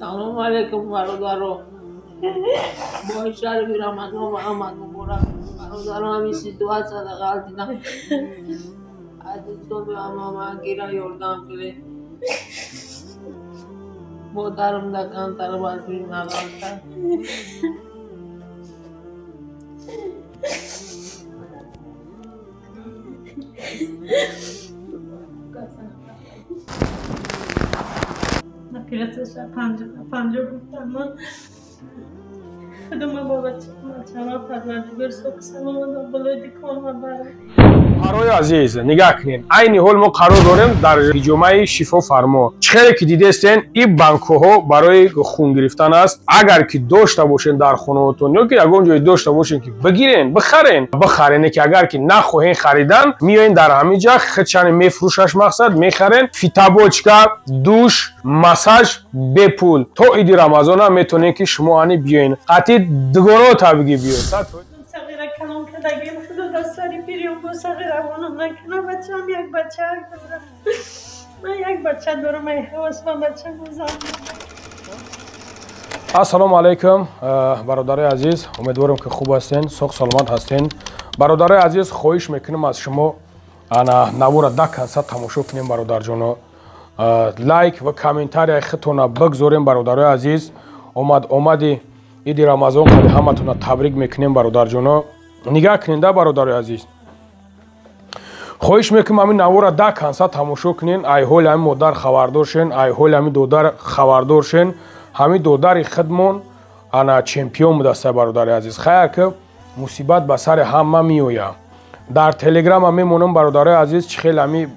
Салому алейкум, бародаро. Моҳи шарифи Рамазон ба ҳамат муборак. Бародаро, ҳамин ситуатсияда ғалтидам. Азизоми ҳама гира ёрдам кунед. Модарам да камтар вазмин нағалта. Операцияша 50-50 гуфтам ман. Худама ба бачама Парвардигор соқ саломат болои дукон барам. Барои азиз, нигаҳ кунед, айни ҳол мо қарор дорем дар ҳиҷомаи Шифофармо. Чӣ хеле ки дидестен, ин банкҳо барои хун гирифтан аст. Агар ки дошта бошен дар хонаотон ё ки ягон ҷое дошта бошен, ки бигирен, бихарен, бихарене, ки агар ки нахоҳен харидан, меоен дар ҳамин ҷа, хичани мефурӯшаш, мақсад мехарен. Фитобочка, душ, массаж бепул. То иди Рамазона метавонед, ки шумо ани биёен, қатъи дугонота биги биёед. Сағира калон кардагим, худо дар сари пириён бо сағира равонам накунам. Бачаам як бача дорам, ман як бача дорам, ай ҳавас ба бачам зан. Ассалому алайкум, бародарои азиз, умедворам, ки хуб ҳастен, соқ саломат ҳастен. Бародарои азиз, хоҳиш мекунем аз шумо, ана навора до конца тамошо кунем, бародарҷоно, лайк ва комментарияи худтона бигзорем. Бародарои азиз, омад омади иди Рамазон қади ҳаматона табрик мекунем. Бародарҷоно, нигаҳ куненда, бародарои азиз, хоҳиш мекунем, ҳамин навора до конца тамошо кунен, ай ҳоли ҳамин модар хабардор шен, ай ҳоли ҳамин додар хабардор шен. Ҳамин додари худмон ана чемпион будаста, бародари азиз. Хайр, ки мусибат ба сари ҳама меояд. Дар телеграма мемонам, бародарои азиз, чӣ хел ҳами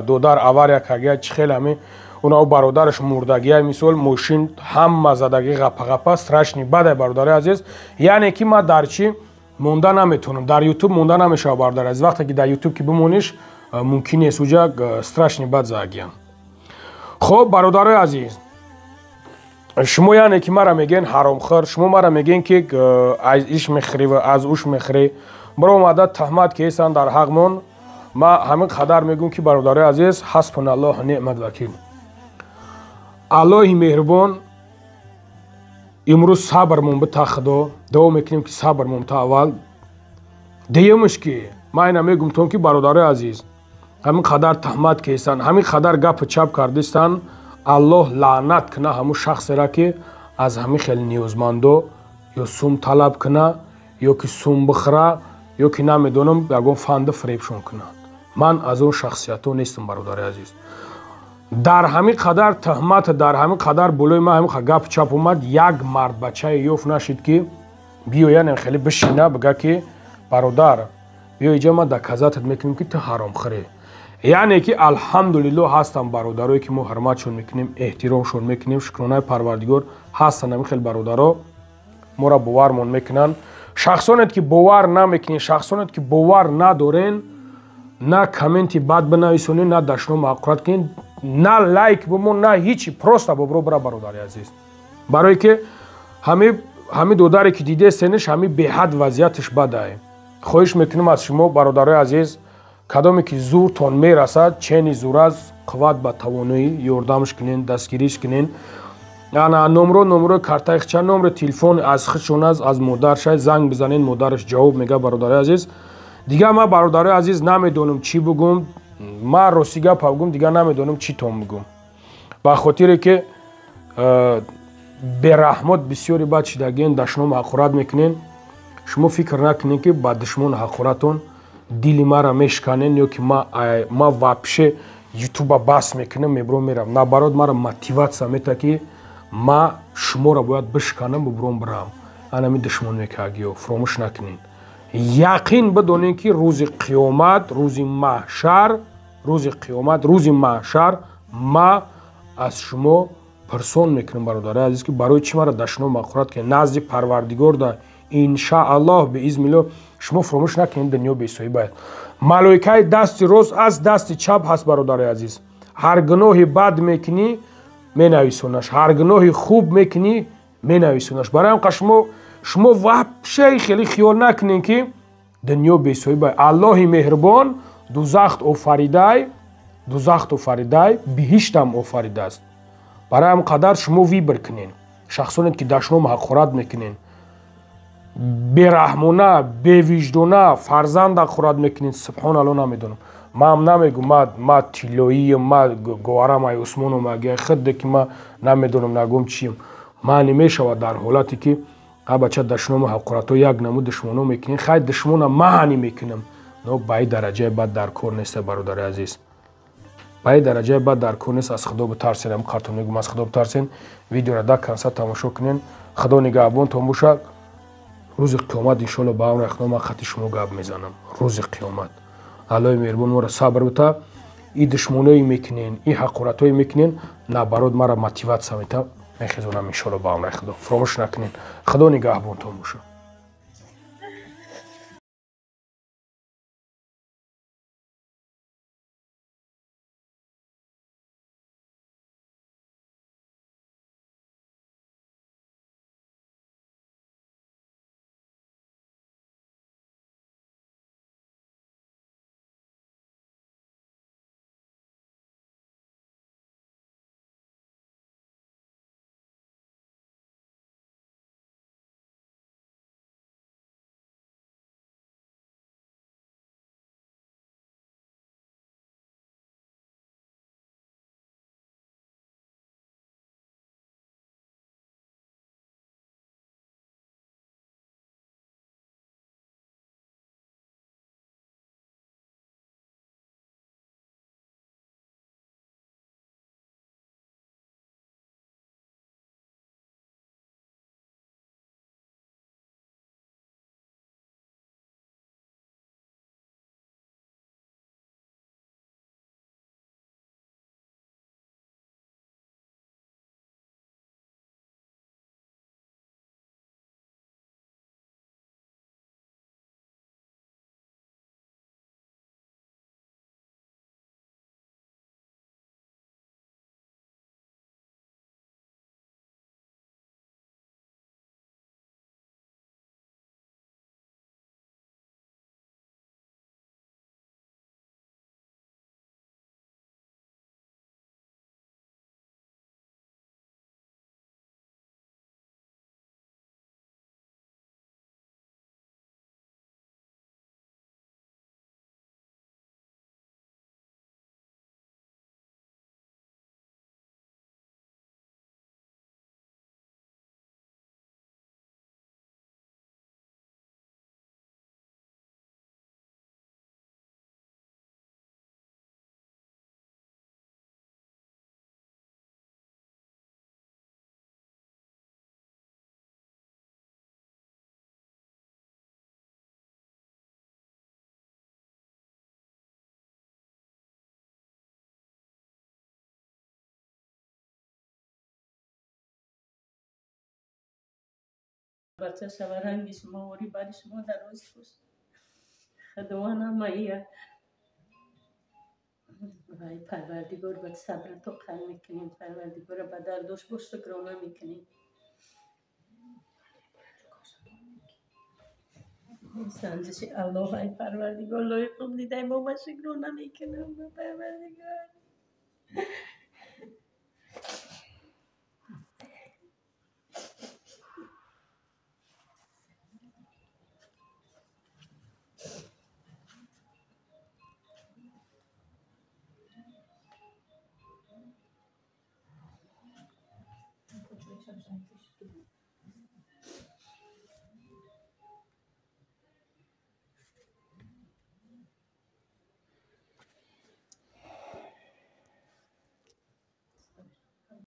додар авария кардия, чӣ хел ҳами уна бародараш мурдагия, мисол мошин ҳама задагӣ, ғапа-ғапа, страшный бадай, бародари азиз. Яъне ки ман дар чӣ монда наметавонам, дар Ютуб монда намешавад, бародари азиз. Вақте ки дар Ютуб ки бимониш, мумкин нест, уҷа страшный бад задагиям. Хоб, бародарои азиз, шумо яъне ки мара мегӯен ҳаромхӯр, шумо мара мегӯен, ки аз иш мехӯрӣ ва аз уш мехӯрӣ, баромада таҳмат ки ҳестанд дар ҳақмон. Ма ҳамин қадар мегӯм, ки бародарои азиз, ҳасбуналлоҳ неъмат вакил. Аллоҳи меҳрубон имрӯз сабрмон бита, худо дуо мекунем, ки сабрмон та аввал. Дуюмш, ки ман ина мегӯм тон, ки бародарои азиз, ҳамин қадар таҳмат ки ҳестанд, ҳамин қадар гапу чап кардистанд, Аллоҳ лаънат куна ҳамун шахсера, ки аз ҳамин хел ниёзмандо ё сум талаб куна, ё ки сум бихӯра, ё ки намедонам, ягон фанду фиребшон кунад. Ман аз он шахсиятҳо нестам, бародари азиз. Дар ҳамин қадар тӯҳмат, дар ҳамин қадар болои ман ҳамин гап чап омад, як мардбачае ёфт нашид, ки биёян хеле бишина, бига, ки бародар, биё иҷа, ман доказать мекунем, ки ту ҳаромхӯрӣ. Яъне ки алҳамдулилло, ҳастанд бародарое, ки мо ҳурматшон мекунем, эҳтиромшон мекунем. Шукронаи Парвардигор, ҳастанд ҳамин хел бародаро, моро бовармон мекунанд. Шахсонет, ки бовар намекунед, шахсонет, ки бовар надорен, на комменти бад бинависонед, на дашном ҳақорат кунед, на лайк бимон, на ҳичи, просто бобро бира, бародари азиз. Барое ки ҳами додаре, ки дидестенеш, ҳами беҳад вазъияташ бадае. Хоҳиш мекунем аз шумо, бародарои азиз, кадоме ки зуртон мерасад, чени зур аст, қувват ба тавоноӣ, ёрдамш кунен, дастгириш кунен. Ана номро картаи хича, номри телефон аз худшон аст, аз модарша занг бизанен, модараш ҷавоб мега. Бародарои азиз, дигар ман, бародарои азиз, намедонам чӣ бугум. Ман рости гапа бугум, дигар намедонам чӣ тон бугум, ба хотире ки бераҳмот бисёри бад шидагиен, дашном ҳақорат мекунен. Шумо фикр накунед, ки ба душмон ҳақоратон дили мара мешканен, ё ки ма вообще Ютуба бас мекунам, мебуром, мерам. Наоборот, мара мотиватсия мета, ки ма шуморо бояд бишканам, бубуром, бирам. Анами душмон мекагиё, фуромӯш накунед, яқин бидонед, ки рӯзи қиёмат, рӯзи маҳшар, рӯзи қиёмат, рӯзи маҳшар ма аз шумо пурсон мекунам, бародари азиз, ки барои чӣ мара дашном ҳақорат кунед. Назди Парвардигор да, иншааллоҳ, биизнилло. Шумо фуромӯш накунед, дунё бесоҳиб аст. Малоикаи дасти рост аст, дасти чап ҳаст, бародари азиз. Ҳар гуноҳи бад мекунӣ, менависонаш, ҳар гуноҳи хуб мекунӣ, менависонаш. Барои ҳам шумо вообще хеле хиёл накунед, ки дунё бесоҳиб. Аллоҳи меҳрубон дузахт офаридай, дузахт офаридай, биҳиштам офаридааст. Барои ҳам қадар шумо выбор кунен. Шахсоне ки дашном ҳақорат мекунен, бераҳмона, бевиҷдона фарзанд ҳақорат мекунен. Субҳоналло, намедонам. Ман намегум, ма тиллоием, ма говарам ай Усмоном, аги худде ки ма намедонам нагум чием. Ма намешавад дар ҳолате ки ҳа бача дашному ҳақоратҳо як намуд душмоно мекунен. Хай душмона ма ҳани мекунам, но ба ин дараҷаи бад дар кор нест, бародари азиз. Ба ин дараҷаи бад дар кор нест. Аз Худо битарсен. Ам қартон мегум, аз Худо битарсен. Видеоро да конса тамошо кунен. Худо нигаҳбонтон бошад. Рӯзи қиёмат иншоалло ба амри Худо ман хати шумо гап мезанам. Рӯзи қиёмат Аллоҳи меҳрубон моро сабр бита. И душмоное мекунен, и ҳақоратҳое мекунен, наоборот мара мотиватсия мета, мехезонам иншоалло ба амри Худо. Фаромӯш накунен. Худо нигаҳбонтон бошад. بچه شوه رنگ شما وری بری شما در روز خوش خداوند مایه وای پروردگار به صبر تو قل میکنیم. پروردگار به دردش باش شکرانه میکنیم. سنجش الله ای پروردگار لایقم دیده ما به شکرانه میکنم. پروردگار.